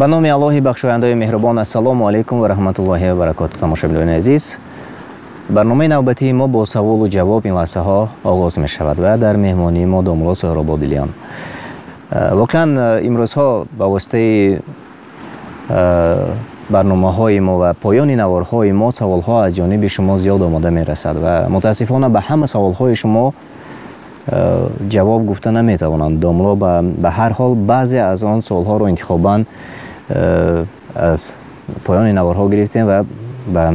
Ба номи Аллоҳи бахшояндаи меҳрубон, ассалому алайкум ва раҳматуллоҳи ва баракоту. Тамошобинони азиз, барномаи навбатии мо бо саволу ҷавоб ин лаҳзаҳо оғоз мешавад ва дар меҳмонии мо домулло Соҳроб Бодилиён. Воқеан, имрӯзҳо ба воситаи барномаҳои мо ва поёни наворҳои мо саволҳо аз ҷониби шумо зиёд омода мерасад ва мутаассифона ба ҳама саволҳои шумо ҷавоб гуфта наметавонанд домулло. Ба ҳар ҳол, баъзе аз он саволҳоро интихобан аз поёни наворҳо гирифтем ва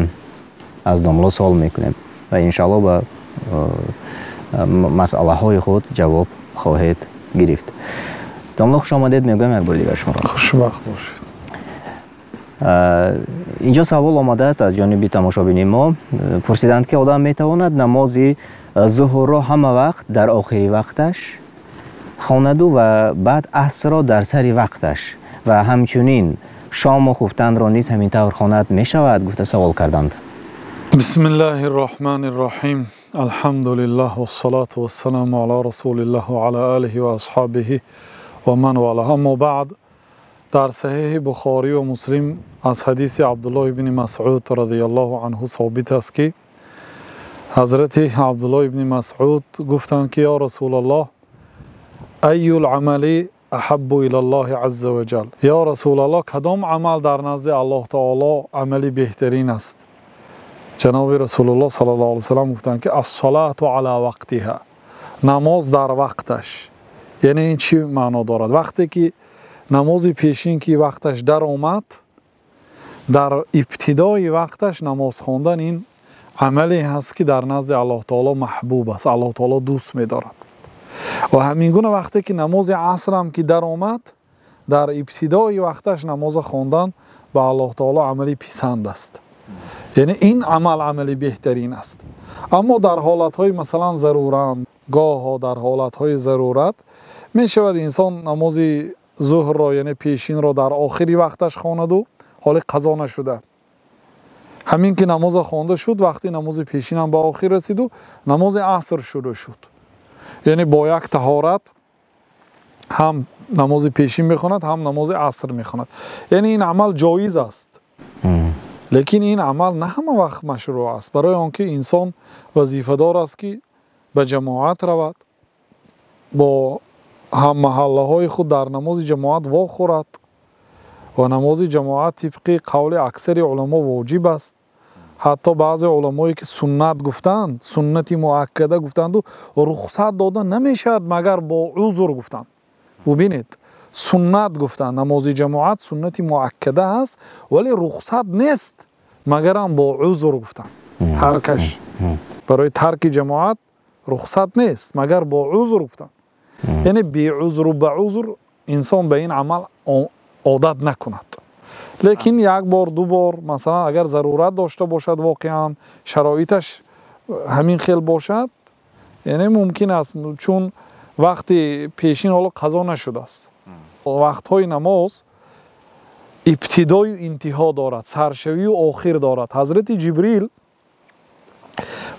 аз домулло савол мекунем ва иншоалло ба масъалаҳои худ ҷавоб хоҳед гирифт. Домулло, хуш омадед мегӯям як бори дигар шуморо. Хушбахт бошед. Инҷо савол омадааст аз ҷониби тамошобини мо. Пурсиданд, ки одам метавонад намози зуҳурро ҳама вақт дар охири вақташ хонаду ва баъд асрро дар сари вақташ ва ҳамчунин шому хуфтанро низ ҳамин тавр хонад мешавад, гуфта савол карданд. Бисмиллаҳи рраҳмани рраҳим. Алҳамдулиллаҳ вассалату вассаламу ала расулиллаҳ ва ала алиҳи ва асҳобиҳи ва ман валаҳ. Аммо баъд, дар Саҳеҳи Бухорӣ ва Муслим аз ҳадиси Абдуллоҳ ибни Масъуд разияллоҳу анҳу собит аст, ки ҳазрати Абдуллоҳ ибни Масъуд гуфтанд, ки: «Ё Расулаллоҳ, айюл амали аҳаббу илаллоҳи азза ва ҷал?» Ё Расулаллоҳ, кадом амал дар назди Аллоҳ таоло амали беҳтарин аст? Ҷаноби Расулуллоҳ саллаллоҳу алайҳи васаллам гуфтанд, ки: «Ассалату ала вақтиҳа», намоз дар вақташ. Яъне ин чӣ маъно дорад? Вақте ки намози пешин ки вақташ даромад, дар ибтидои вақташ намоз хондан, ин амале ҳаст, ки дар назди Аллоҳ таоло маҳбуб аст, Аллоҳ таоло дӯст медорад. Ва ҳамин гуна вақте ки намози асрам ки даромад, дар ибтидои вақташ намоза хондан ба Аллоҳ таоло амали писанд аст. Яъне ин амал амали беҳтарин аст. Аммо дар ҳолатҳои, масалан, заруран, гоҳҳо дар ҳолатҳои зарурат мешавад, инсон намози зуҳрро, яъне пешинро, дар охири вақташ хонаду ҳоли қазо нашуда. Ҳамин ки намоза хонда шуд, вақти намози пешинам ба охир расиду намози аср шурӯъ шуд, яъне бо як таҳорат ҳам намози пешин мехонад, ҳам намози аср мехонад. Яъне ин амал ҷоиз аст, лекин ин амал на ҳама вақт машрӯъ аст, барои он ки инсон вазифадор аст, ки ба ҷамоат равад, бо ҳаммаҳаллаҳои худ дар намози ҷамоат вохӯрад. Ва намози ҷамоат тибқи қавли аксари уламо воҷиб аст. Ҳатто баъзе уламое ки суннат гуфтанд, суннати муаккада гуфтанду рухсат дода намешавад, магар бо узр гуфтанд. Бубинед, суннат гуфтанд, намози ҷамоат суннати муаккада аст, вале рухсат нест, магарам бо узр гуфтанд. Таркаш, барои тарки ҷамоат рухсат нест, магар бо узр гуфтанд. Яъне беузру ба узр инсон ба ин амал одат накунад. Лекин як бор, ду бор, масалан, агар зарурат дошта бошад, воқеан шароиташ ҳамин хел бошад, яъне мумкин аст, чун вақти пешин ҳоло қазо нашудааст. Вақтҳои намоз ибтидою интиҳо дорад, саршавию охир дорад. Ҳазрати Ҷибрил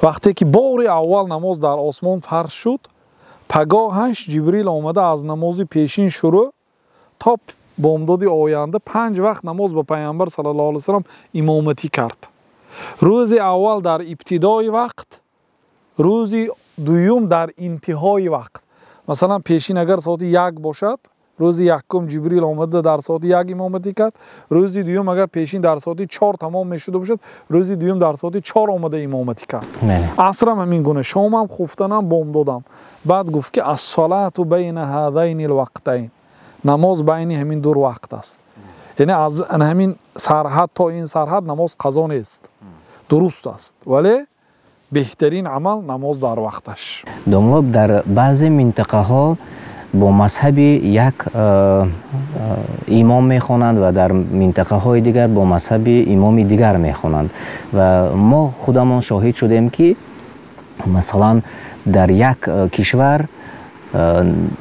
вақте ки бори аввал намоз дар осмон фарз шуд, пагоҳаш Ҷибрил омада, аз намози пешин шурӯъ то бомдоди оянда панҷ вақт намоз ба Пайғамбар саллаллоҳу алайҳи васаллам имоматӣ кард. Рӯзи аввал дар ибтидои вақт, рӯзи дуюм дар интиҳои вақт. Масалан, пешин агар соати 1 бошад, рӯзи якум Ҷибрил омада, дар соати 1 имоматӣ кард. Рӯзи дуюм агар пешин дар соати 4 тамом мешуда бошад, рӯзи дуюм дар соати 4 омада, имоматӣ кард. Асрам ҳамин гуна, шомам, хуфтанам, бомдодам. Баъд гуфт, ки: «Ассалату байна ҳадайни лвақтайн», намоз байни ҳамин ду вақт аст. Яъне аз ҳамин сарҳад то ин сарҳад намоз қазо нест, дуруст аст, вале беҳтарин амал намоз дар вақташ. Домло, дар баъзе минтақаҳо бо мазҳаби як имом мехонанд ва дар минтақаҳои дигар бо мазҳаби имоми дигар мехонанд. Ва мо худамон шоҳид шудем, ки масалан, дар як кишвар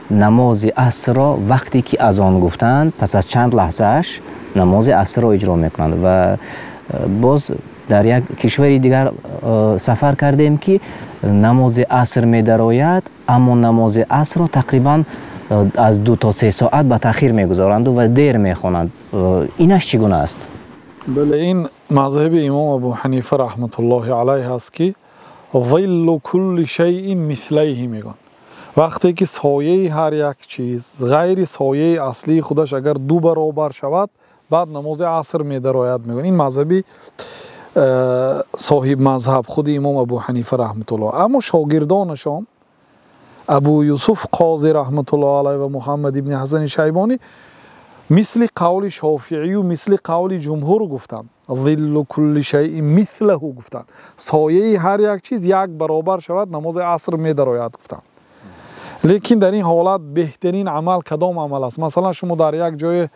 намози асрро вақте ки азон гуфтанд, пас аз чанд лаҳзааш намози асрро иҷро мекунанд. Ва боз дар як кишвари дигар сафар кардем, ки намози аср медарояд, аммо намози асрро тақрибан аз 2 то 3 соат ба таъхир мегузоранд ва дер мехонанд. Инаш чӣ гуна аст? Бале, ин мазҳаби имом Абу Ҳанифа раҳматуллоҳи алайҳ аст, ки зиллу кулли шайъин мислайҳи мегӯянд. Вақте ки сояи ҳар як чиз ғайри сояи аслии худаш агар 2 баробар шавад, баъд намози аср медарояд мегӯянд. Ин мазҳаби соҳиб мазҳаб худи имом Абу Ҳанифа раҳматуллоҳ. Аммо шогирдонашон Абу Юсуф Қозӣ раҳматуллоҳ алайҳ ва Муҳаммад ибни Ҳасани Шайбонӣ мисли қавли Шофиъию мисли қавли ҷумҳур гуфтанд. Зиллу кулли шайъин мислаҳу гуфтанд. Сояи ҳар як чиз 1 баробар шавад, намози аср медарояд гуфтанд. Лекин дар ин ҳолат беҳтарин амал кадом амал аст? Масалан, шумо дар як ҷое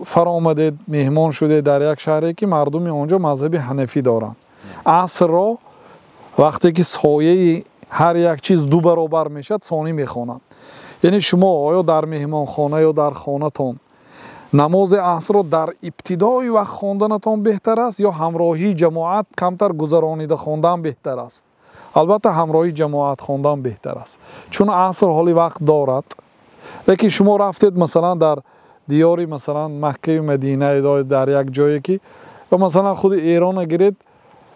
фаромадед, меҳмон шудед дар як шаҳре ки мардуми онҷо мазҳаби ҳанафӣ доранд. Асрро вақте ки сояи ҳар як чиз 2 баробар мешавад, сонӣ мехонанд. Яъне шумо оё дар меҳмонхона ё дар хонатон намози асрро дар ибтидои вақт хонданатон беҳтар аст ё ҳамроҳии ҷамоат камтар гузаронида хондан беҳтар аст? Албатта ҳамроҳии ҷамоат хондан беҳтар аст, чун аср ҳоли вақт дорад. Лекин шумо рафтед масалан дар диёри масалан Маккаю Мадина ё дар як ҷое ки ва масалан худи Эрона гиред,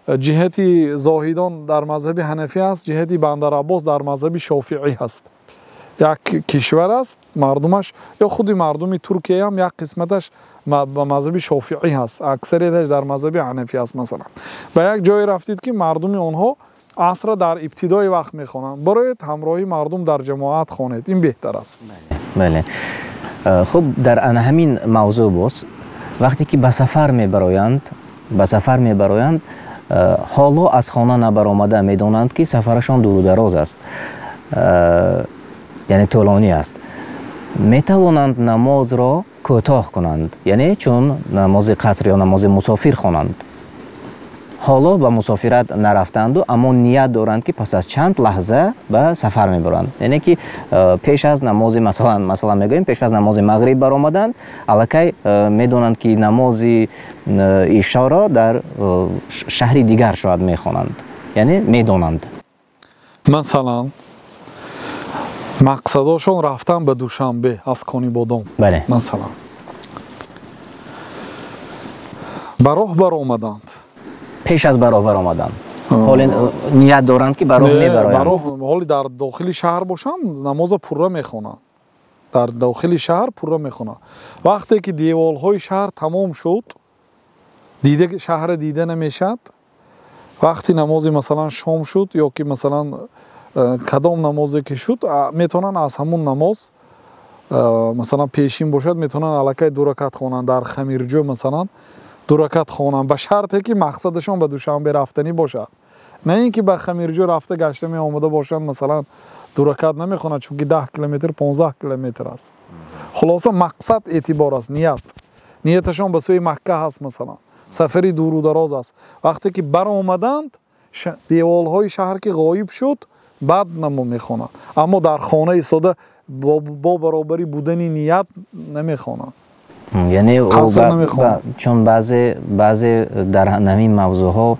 ҷиҳати Зоҳидон дар мазҳаби ҳанафӣ аст, ҷиҳати Бандараббос дар мазҳаби Шофиъӣ ҳаст. Як кишвар аст, мардумаш ё худи мардуми Туркия ҳам як қисматаш ба мазҳаби Шофиъӣ ҳаст, аксарияташ дар мазҳаби ҳанафӣ аст. Масалан ба як ҷое рафтед ки мардуми онҳо асрро дар ибтидои вақт мехонанд, бароед ҳамроҳи мардум дар ҷамоат хонед, ин беҳтар аст. Бале. Хуб, дар ана ҳамин мавзӯъ боз вақте ки ба сафар мебароянд, ҳоло аз хона набаромада медонанд ки сафарашон дуру дароз аст, яъне тӯлонӣ аст, метавонанд намозро кӯтоҳ кунанд, яъне чун намози қаср ё намози мусофир хонанд. Ҳоло ба мусофират нарафтанду, аммо ният доранд ки пас аз чанд лаҳза ба сафар мебаранд. Яъне ки пеш аз намози масалан мегӯем пеш аз намози мағриб баромаданд, аллакай медонанд ки намози ишоро дар шаҳри дигар шояд мехонанд, яъне медонанд. Масалан мақсадошон рафтан ба Душанбе аз Конибодом. Бале. Масалан ба роҳ баромаданд. Пеш аз ба роҳ баромадан ҳоле ният доранд ки ба роҳ мебароянд. Ҳоле дар дохили шаҳр бошанд, намоза пурра мехонанд. Дар дохили шаҳр пурра мехонанд. Вақте ки деволҳои шаҳр тамом шуд, шаҳра дида намешавад. Вақти намози масалан шом шуд ё ки масалан кадом намозе ки шуд, метавонанд аз ҳамун намоз масалан пешин бошад, метавонанд аллакай 2 ракат хонанд. Дар Хамирҷӯ масалан 2 ракат хонанд, ба шарте ки мақсадашон ба Душанбе рафтанӣ бошад, на ин ки ба Хамирҷӯ рафта гашта меомада бошанд, масалан 2 ракат намехонанд, чунки 10 километр 15 километр аст. Хулоса мақсад эътибор аст, ният. Нияташон ба сӯи Макка ҳаст, масалан сафари дуру дароз аст. Вақте ки баромаданд, деволҳои шаҳр ки ғоиб шуд, баъд намоз мехонанд. Аммо дар хона истода бо баробарӣ будани ният намехонанд. Яъне чун баъзе дар ҳамин мавзӯъҳо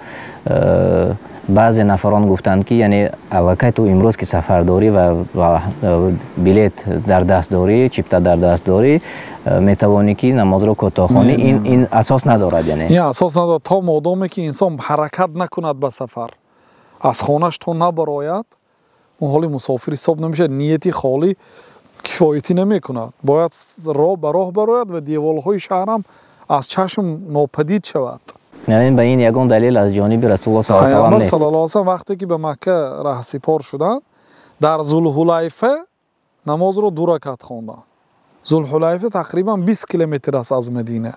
баъзе нафарон гуфтанд ки яъне аллакай ту имрӯз ки сафар дорӣ ва билет дар даст дорӣ, чипта дар даст дорӣ, метавонӣ ки намозро кӯтоҳ хонӣ. Ин асос надорад. Яъне ин асос надорад. То модоме ки инсон ҳаракат накунад ба сафар, аз хонаш то набарояд, он ҳоли мусофир ҳисоб намешавад. Нияти холӣ кифоятӣ намекунад. Бояд ба роҳ барояд ва деволҳои шаҳрам аз чашм нопадид шавад. Яъне ба ин ягон далел аз ҷониби Расулуллоҳ саллаллоҳу алайҳи васаллам нест. Пайғамбар саллаллоҳу алайҳи васаллам вақте ки ба Макка раҳсипор шуданд, дар Зулҳулайфа намозро 2 ракат хонданд. Зулҳулайфа тақрибан 20 километр аст аз Мадина.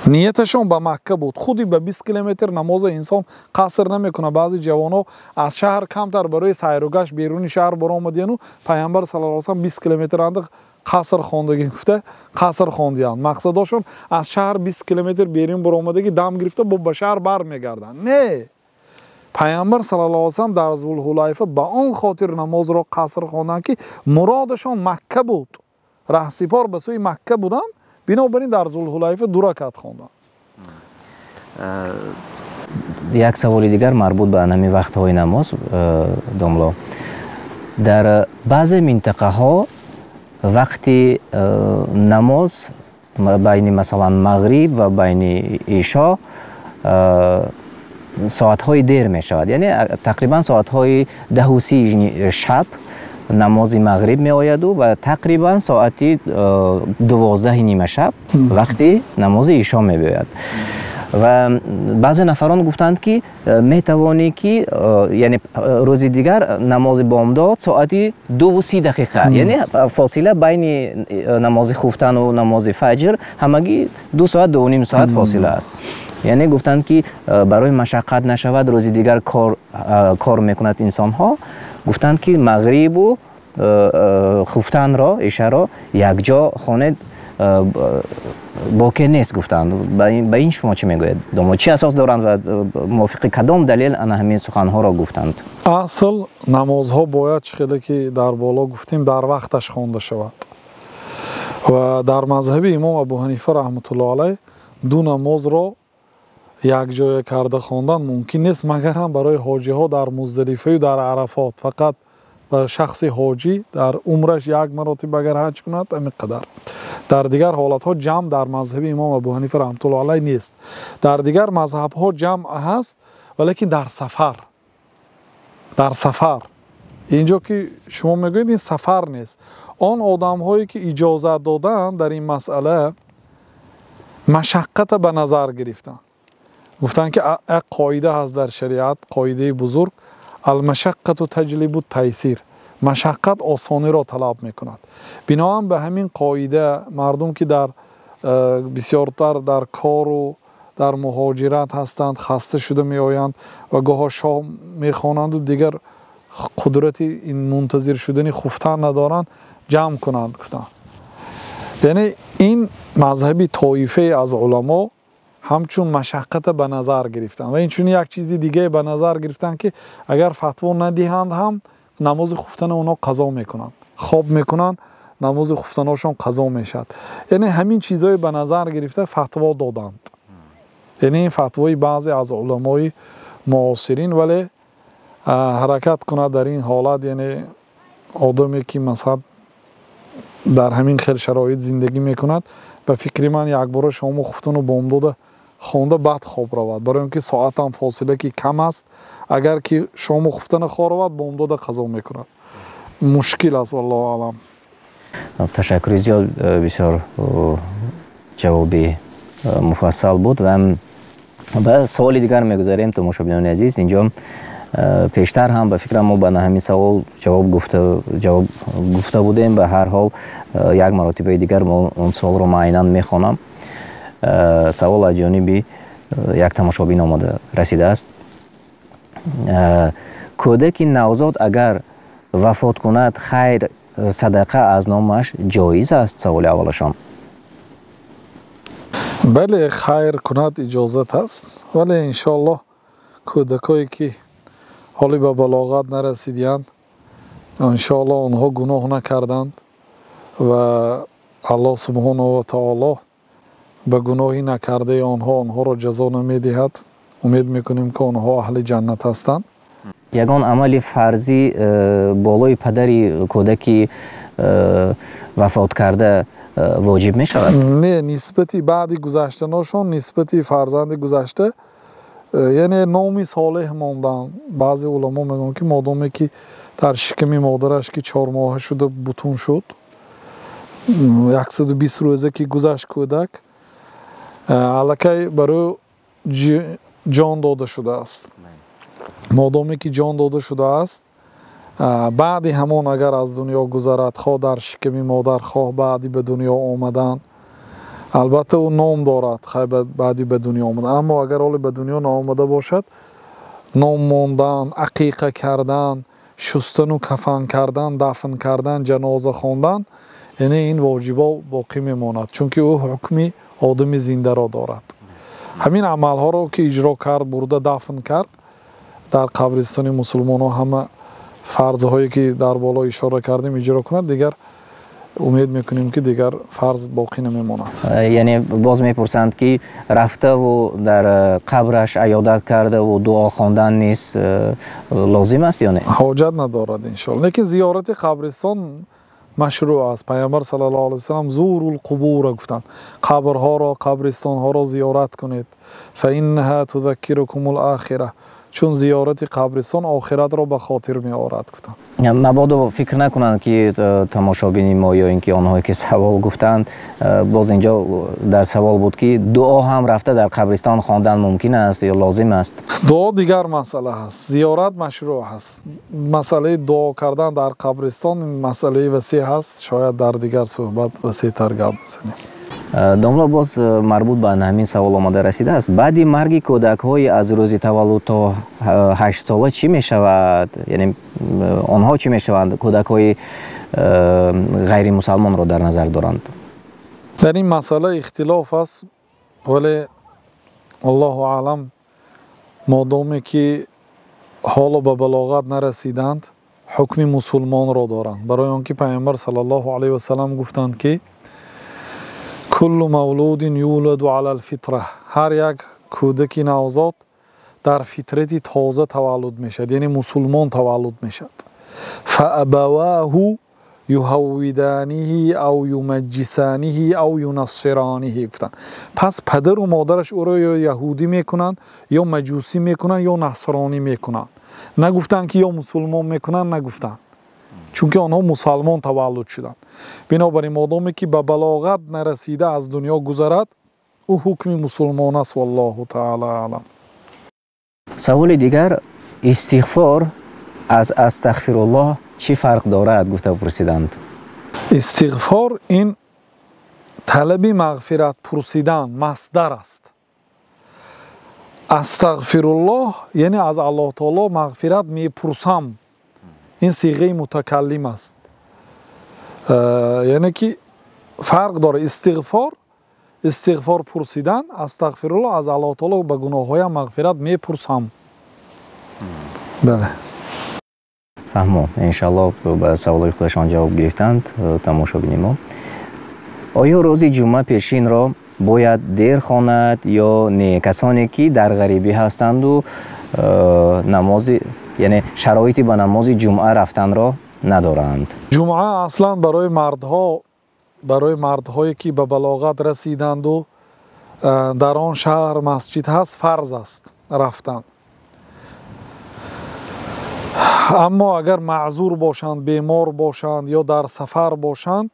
Нияташон ба Макка буд. Худи ба 20 километр намоза инсон қаср намекунад. Баъзе ҷавонҳо аз шаҳр камтар барои сайругашт беруни шаҳр баромадияну Пайғамбар саллаллоҳу алайҳи васаллам 20 километр андақ қаср хондагӣ гуфта қаср хондиянд. Мақсадошон аз шаҳр 20 километр берун баромадагӣ дам гирифта бо ба шаҳр бармегарданд. Не, Пайғамбар саллаллоҳу алайҳи васаллам дар Зулҳулайфа ба он хотир намозро қаср хонданд ки муродашон Макка буд. Раҳсипор ба сӯи Макка буданд, бинобар ин дар Зулҳулайфа 2 ракат хонданд. Як саволи дигар марбут ба ҳамин вақтҳои намоз, домло. Дар баъзе минтақаҳо вақти намоз байни, масалан, мағриб ва байни ишо соатҳои дер мешавад, яъне тақрибан соатҳои 10:30 шаб намози мағриб меояду ва тақрибан соати 12 нимашаб вақти намози ишо мебиёяд. Ва баъзе нафарон гуфтанд, ки метавонӣ, ки яъне рӯзи дигар намози бомдод соати 2:30, яъне фосила байни намози хуфтану намози фаҷр ҳамагӣ 2 соат, 2.5 соат фосила аст. Яъне гуфтанд, ки барои машаққат нашавад, рӯзи дигар кор мекунад инсонҳо, гуфтанд, ки мағрибу хуфтанро, ишаро якҷо хонед, боке нест, гуфтанд. Ба ин шумо чӣ мегӯед? Домо, чӣ асос доранд ва мувофиқи кадом далел ана ҳамин суханҳоро гуфтанд? Асл, намозҳо бояд, чӣ хеле ки дар боло гуфтем, дар вақташ хонда шавад. Ва дар мазҳаби имом Абу Ҳанифа раҳматуллоҳ алайҳ ду намозро якҷоя карда хондан мумкин нест, магар ҳам барои ҳоҷиҳо дар Муздалифаю дар Арафот. Фақат ба шахси ҳоҷӣ дар умраш як маротиба агар ҳаҷ кунад, ҳамин қадар. Дар дигар ҳолатҳо ҷамъ дар мазҳаби имом Абу Ҳанифа раҳматуллоҳ алайҳ нест. Дар дигар мазҳабҳо ҷамъ ҳаст, валекин дар сафар. Дар сафар. Инҷо ки шумо мегӯед, ин сафар нест. Он одамҳое ки иҷозат доданд дар ин масъала, машаққата ба назар гирифтанд. Гуфтанд, ки як қоида ҳаст дар шариат, қоидаи бузург: алмашаққату таҷлибу тайсир, машаққат осониро талаб мекунад. Биноан ба ҳамин қоида, мардум ки дар бисёртар дар кору дар муҳоҷират ҳастанд, хаста шуда меоянд ва гоҳо шом мехонанду дигар қудрати ин мунтазир шудани хуфтан надоранд, ҷамъ кунанд, гуфтанд. Яъне ин мазҳаби тоифае аз уламо ҳамчун машаққата ба назар гирифтанд ва инчунин як чизи дигае ба назар гирифтанд, ки агар фатво надиҳанд ҳам, намози хуфтана онҳо қазо мекунанд, хоб мекунанд, намози хуфтанашон қазо мешавад. Яъне ҳамин чизҳое ба назар гирифта фатво доданд. Яъне ин фатвои баъзе аз уламои муосирин, вале ҳаракат кунад дар ин ҳолат, яъне одаме ки масалан дар ҳамин хел шароит зиндагӣ мекунад, ба фикри ман, якбора шому хуфтану бомдода хонда, баъд хоб равад, барои он ки соатам фосила ки кам аст. Агар ки шому хуфтана хоб равад, бомдода қазо мекунад, мушкил аст. Валлоҳу аълам. Ташаккури зиёд, бисёр ҷавоби муфассал буд ва ба саволи дигар мегузарем. Тамошобинони азиз, инҷо пештар ҳам, ба фикрам, мо ба ҳамин савол ҷавоб гуфта будем. Ба ҳар ҳол, як маротибаи дигар мо он саволро муайянан мехонам. Савол аз ҷониби як тамошобин омода расидааст: кӯдаки навзод агар вафот кунад, хайр садақа аз номаш ҷоиз аст? Саволи аввалашон. Бале, хайр кунад, иҷозат аст, вале иншоаллоҳ кӯдакое ки ҳоле ба балоғат нарасидиянд, иншоаллоҳ онҳо гуноҳ накарданд ва Аллоҳ субҳонаҳу ва таоло ба гуноҳи накардаи онҳо онҳоро ҷазо намедиҳад. Умед мекунем, ки онҳо аҳли ҷаннат ҳастанд. Ягон амали фарзӣ болои падари кӯдаки вафот карда воҷиб мешавад? Не, нисбати баъди гузаштаношон, нисбати фарзанди гузашта, яъне номи солеҳ мондан. Баъзе уламо мегӯянд, ки модоме ки дар шиками модараш ки 4 моҳа шуда бутун шуд, 120 рӯза ки гузашт, кӯдак аллакай барои ҷон дода шудааст. Модоме ки ҷон дода шудааст, баъди ҳамон агар аз дунё гузарад, хоҳ дар шиками модар, хоҳ баъди ба дунё омадан, албатта ӯ ном дорад, баъди ба дунё омадан. Аммо агар ҳоле ба дунё наомада бошад, ном мондан, ақиқа кардан, шустану кафан кардан, дафн кардан, ҷаноза хондан, яъне ин воҷибо боқӣ мемонад, чунки ӯ ҳукми одами зиндаро дорад. Ҳамин амалҳоро ки иҷро кард, бурда дафн кард дар қабристони мусулмонҳо, ҳама фарзҳое ки дар боло ишора кардем иҷро кунад, дигар Умед мекунем, ки дигар фарз боқӣ намемонад. Яъне боз мепурсанд, ки рафтаву дар қабраш аёдат кардаву дуо хондан низ лозим аст ё не? Ҳоҷат надорад, иншоалло. Лекин зиёрати қабристон машрӯъ аст. Пайғамбар саллаллоҳу алайҳи васаллам зурул қубура гуфтанд, қабрҳоро, қабристонҳоро зиёрат кунед. Фаиннаҳа тузаккирукумул охира, чун зиёрати қабристон охиратро ба хотир меорад, гуфтанд. Мабодо фикр накунанд, ки тамошобини мо ё ин ки онҳое ки савол гуфтанд, боз инҷо дар савол буд, ки дуо ҳам рафта дар қабристон хондан мумкин аст ё лозим аст? Дуо дигар масъала ҳаст. Зиёрат машрӯъ ҳаст. Масъалаи дуо кардан дар қабристон масъалаи васеъ ҳаст, шояд дар дигар суҳбат васеътар гап бизанем. Домло, боз марбут ба ҳамин савол омада расидааст: баъди марги кӯдакҳои аз рӯзи таваллуд то 8 сола чӣ мешавад? Яъне онҳо чӣ мешаванд? Кӯдакҳои ғайримусалмонро дар назар доранд. Дар ин масъала ихтилоф аст, вале аллоҳу аълам, модоме ки ҳоло ба балоғат нарасиданд, ҳукми мусулмонро доранд, барои он ки Пайғамбар саллаллоҳу алайҳи васаллам гуфтанд, ки куллу мавлудин юладу ала лфитра, ҳар як кӯдаки навзод дар фитрати тоза таваллуд мешавад, яъне мусулмон таваллуд мешавад. Фаабаваҳу юҳаввиданиҳи ав юмаҷҷисаниҳи ав юнассираниҳи, гуфтанд. Пас падару модараш ӯро ё яҳудӣ мекунанд, ё маҷусӣ мекунанд, ё насронӣ мекунанд. Нагуфтанд, ки ё мусулмон мекунанд, нагуфтанд, чунки онҳо мусалмон таваллуд шуданд. Бинобар ин, модоме ки ба балоғат нарасида аз дунё гузарад, ӯ ҳукми мусулмон аст. Валлоҳу таала аълам. Саволи дигар: истиғфор аз астағфируллоҳ чӣ фарқ дорад, гуфта пурсиданд. Истиғфор ин талаби мағфират пурсидан, масдар аст. Астағфируллоҳ, яъне аз Аллоҳ таоло мағфират мепурсам, ин сиғаи мутакаллим аст. Яъне ки фарқ дорад: истиғфор истиғфор пурсидан, астағфируллоҳ аз Аллоҳ таоло ба гуноҳҳоям мағфират мепурсам. Бале. Фаҳмо, иншаллоҳ, ба саволҳои худашон ҷавоб гирифтанд тамошобини мо. Оё рӯзи ҷумъа пешинро бояд дер хонад ё не, касоне ки дар ғарибӣ ҳастанду намози, яъне шароити ба намози ҷумъа рафтанро надоранд? Ҷумъа аслан барои мардҳо, барои мардҳое ки ба балоғат расиданду дар он шаҳр масҷид ҳаст, фарз аст рафтан. Аммо агар маъзур бошанд, бемор бошанд ё дар сафар бошанд,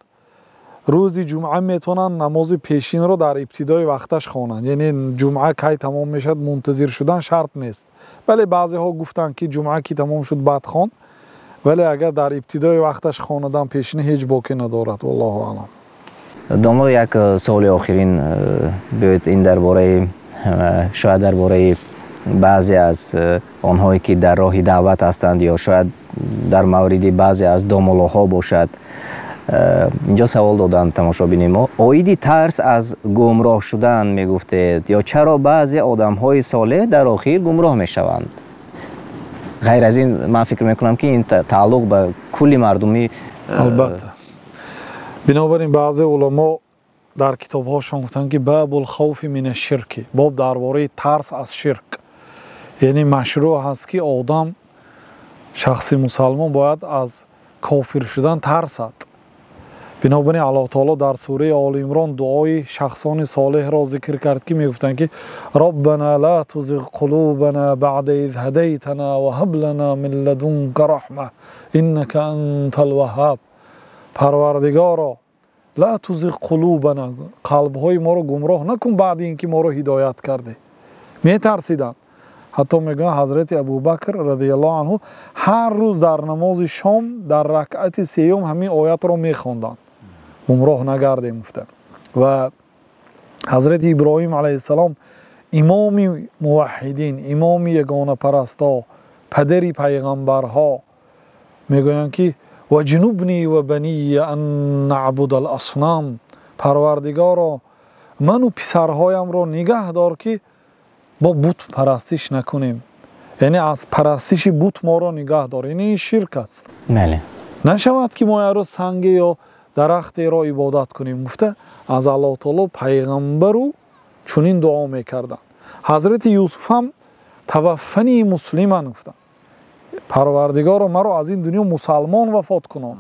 рӯзи ҷумъа метавонанд намози пешинро дар ибтидои вақташ хонанд. Яъне ҷумъа кай тамом мешавад, мунтазир шудан шарт нест. Вале баъзеҳо гуфтанд, ки ҷумъа ки тамом шуд, баъд хон. Вале агар дар ибтидои вақташ хонадан пешина, ҳеҷ боке надорад. Валлоҳу аълам. Домло, як саволи охирин. Биёед, ин дар бораи, шояд дар бораи баъзе аз онҳое ки дар роҳи даъват ҳастанд ё шояд дар мавриди баъзе аз домуллоҳо бошад. Инҷо савол доданд тамошобини мо: оиди тарс аз гумроҳ шудан мегуфтед, ё чаро баъзе одамҳои солеҳ дар охир гумроҳ мешаванд? Ғайр аз ин, ман фикр мекунам, ки ин тааллуқ ба кулли мардумӣ. Албатта. Бинобар ин баъзе уламо дар китобҳошон гуфтанд, ки бабул хавфи мина ширки, боб дар бораи тарс аз ширк. Яъне машрӯъ ҳаст, ки одам, шахси мусалмон бояд аз кофир шудан тарсад. Бинобар ин Аллоҳ таоло дар сураи Оли Имрон дуои шахсони солеҳро зикр кард, ки мегуфтанд, ки роббана ла тузиғ қулубана баъда из ҳадайтана ва ҳаб лана мин ладунка раҳма иннака антал ваҳҳаб. Парвардигоро, ла тузиғ қулубана, қалбҳои моро гумроҳ накун баъди ин ки моро ҳидоят кардӣ. Метарсиданд. Ҳатто мегӯянд, ҳазрати Абубакр радиаллоҳу анҳу ҳар рӯз дар намози шом дар ракъати сеюм ҳамин оятро мехонданд, гумроҳ нагардем, гуфта. Ва ҳазрати Иброҳим алайҳиссалом, имоми муваҳҳидин, имоми ягонапарасто, падари пайғамбарҳо, мегӯянд, ки ваҷнубни ва бания ан набуда ласнам, Парвардигоро, ману писарҳоямро нигаҳ дор, ки мо бут парастиш накунем. Яъне аз парастиши бут моро нигаҳ дор. Яъне ин ширк аст. Нашавад, ки мо як рӯз санге ё Дарахтеро ибодат кунем гуфта аз Аллоҳ таоло пайғамбару чунин дуо мекарданд. Ҳазрати Юсуф ҳам таваффани муслиман гуфтанд, Парвардигоро, маро аз ин дунё мусалмон вафот кунон,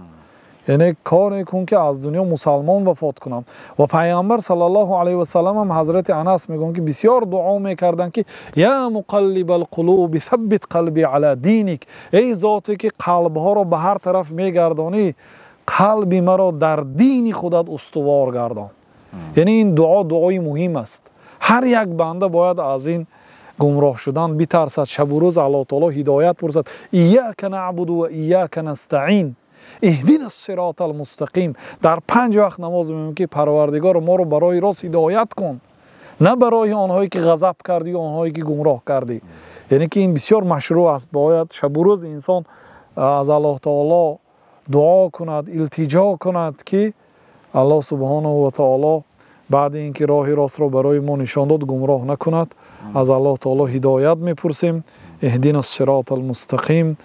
яъне коре кун ки аз дунё мусалмон вафот кунам. Ва пайғамбар саллаллоҳу алайҳи васаллам ҳам, ҳазрати Анас мегӯянд, ки бисёр дуо мекарданд, ки я муқаллибал қулуби саббит қалби ала диник, эй зоте ки қалбҳоро ба ҳар тараф мегардонӣ, қалби маро дар дини худат устувор гардон. Яъне ин дуо дуои муҳим аст. Ҳар як банда бояд аз ин гумроҳ шудан битарсад, шабу рӯз Аллоҳ таоло ҳидоят пурсад. Ияка наъбуду ва ияка настаин иҳдина сирота алмустақим. Дар 5 вақт намоз мегӯем, ки Парвардигор, моро барои рост ҳидоят кун, на барои онҳое ки ғазаб кардӣ, онҳое ки гумроҳ кардӣ. Яъне ки ин бисёр машрӯъ аст. Бояд шабу рӯз инсон аз Аллоҳ таоло дуо кунад, илтиҷо кунад, ки Аллоҳ субҳонаҳу ва таоло баъди ин ки роҳи ростро барои мо нишон дод, гумроҳ накунад. Аз Аллоҳ таоло ҳидоят мепурсем. Иҳдина сирота алмустақим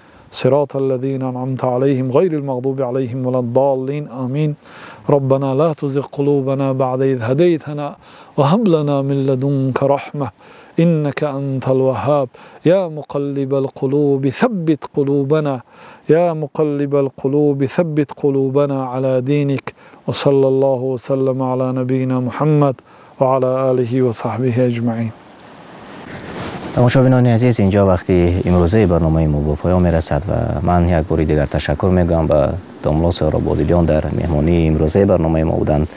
صراط الذين أنعمت عليهم غير المغضوب عليهم ولا الضالين آمين. ربنا لا تزغ قلوبنا بعد إذ هديتنا وهب لنا من لدنك رحمة إنك أنت الوهاب. يا مقلب القلوب ثبت قلوبنا، يا مقلب القلوب ثبت قلوبنا على دينك. وصلى الله وسلم على نبينا محمد وعلى آله وصحبه أجمعين. Тамошобинони азиз, инҷо вақти имрӯзаи барномаи мо ба поён мерасад ва ман як бори дигар ташаккур мегӯям ба домло Соҳроб Бодилиён, дар меҳмонии имрӯзаи барномаи мо буданд.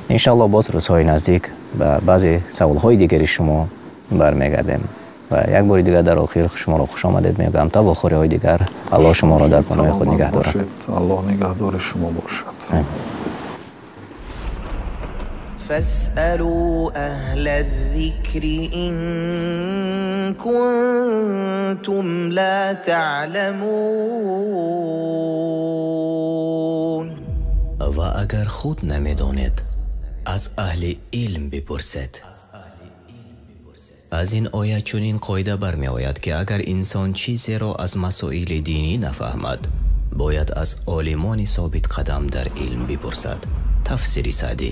Иншаллоҳ, боз рӯзҳои наздик ба баъзе саволҳои дигари шумо бармегардем ва як бори дигар дар охир шуморо хуш омадед мегӯям. То вохӯриҳои дигар, Аллоҳ шуморо дар паноҳи худ нигаҳ дорад. Аллоҳ нигаҳдори шумо бошад. فاسألوا أهل الذكر إن كنتم لا تعلمون. Ва агар худ намедонед, аз аҳли илм бипурсед. Аз ин оят чунин қоида бармеояд, ки агар инсон чизеро аз масоили динӣ нафаҳмад, бояд аз олимони собитқадам дар илм бипурсад. Тафсири Саъдӣ.